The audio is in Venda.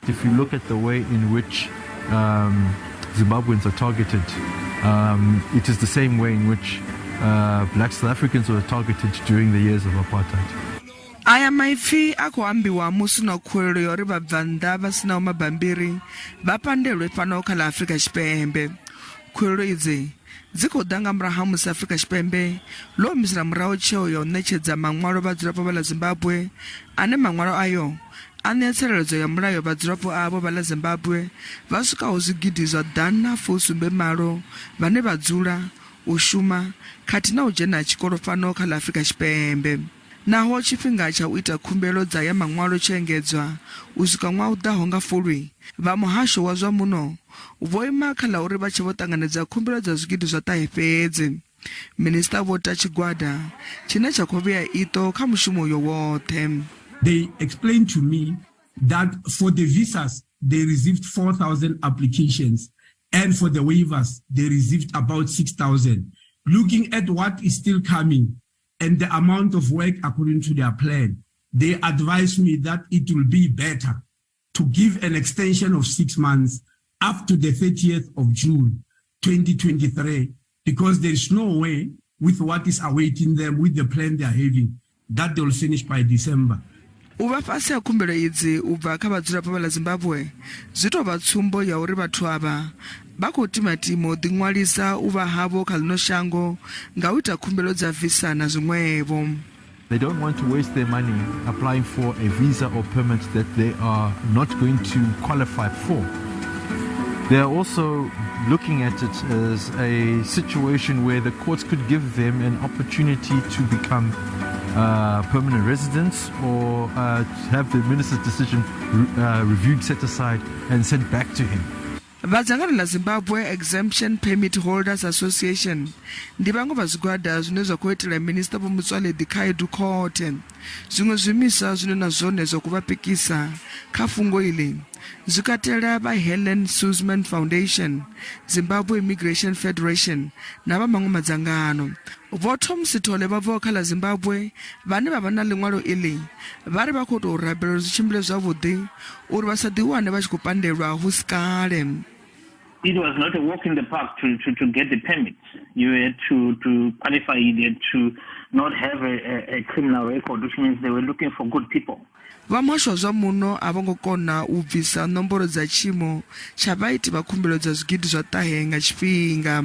If you look at the way in which Zimbabweans are targeted, it is the same way in which black South Africans were targeted during the years of apartheid. Aya maipfi a khou ambiwa musi na khuwelelo ya uri vhabvannḓa vha sinaho mabambiri vha pandelwe fhano kha ḽa Afrika Tshipembe. Khuwelelo idzi dzi khou ḓa nga murahu ha musi Afrika Tshipembe ḽo humisela murahu tsheo ya u ṋetshedza maṅwalo vhadzulapo vha ḽa Zimbabwe ane maṅwalo ayo a ṋea tsireledzo ya mulayo vhadzulapo avho vha ḽa Zimbabwe vha swikaho zwigidi zwa ḓana fusumbe malo vhane vha dzula, u shuma khathihi na u dzhena tshikolo fhano kha ḽa Afrika Tshipembe. Naho tshifhinga tsha u ita khumbelo dza ya maṅwalo tsho engedzwa u swika ṅwaha u ḓaho nga Fulwi, vha Muhasho wa zwa Muno vho ima kha ḽa uri vha tshe vho ṱanganedza khumbelo dza zwigidi zwa ṱahe fhedzi. Minisiṱa vho ta tshigwada tshine tsha khou vhea iṱo kha mushumo uyo woṱhe. They explained to me that for the visas, they received 4,000 applications, and for the waivers, they received about 6,000. Looking at what is still coming and the amount of work according to their plan, they advised me that it will be better to give an extension of 6 months up to the 30th of June 2023, because there is no way with what is awaiting them, with the plan they are having, that they will finish by December. U vha fhasi ha khumbelo idzi u bva kha vhadzulapo vha ḽa Zimbabwe zwi tou vha tsumbo ya uri vhathu avha vha khou timatima u ḓiṅwalisa u vha havho kha ḽino shango nga u ita khumbelo dza visa na zwiṅwevho. They don't want to waste their money applying for a visa or permit that they are not going to qualify for. They are also looking at it as a situation where the courts could give them an opportunity to become permanent residents or have the minister's decision reviewed, set aside, and sent back to him. Vha dzangano ḽa Zimbabwe Exemption Permit Holders Association ndi vhaṅwe vha zwigwada zwine zwa khou itela Minisiṱa Vho Motsoaledi khaedu khothe. Zwiṅwe zwiimiswa zwine na zwone zwa khou vha pikisa kha fhungo iḽi zwi katela vha Helen Suzman Foundation, Zimbabwe Immigration Federation na vha maṅwe madzangano. Vho Tom Sithole vha bvaho kha ḽa Zimbabwe vhane vha vha na ḽiṅwalo iḽi vha ri vha khou tou rabela uri zwi tshimbile zwavhuḓi uri vha sa ḓiwane vha tshi khou pandelwa hu si kale. It was not a walk in the park to get the permit. You had to qualify, you had to not have a criminal record, which means they were looking for good people. Vha muhasho wa zwa muno a vho ngo kona u bvisa nomboro dza tshiimo tsha vhaiti vha khumbelo dza zwigidi zwa ṱahe nga tshifhinga.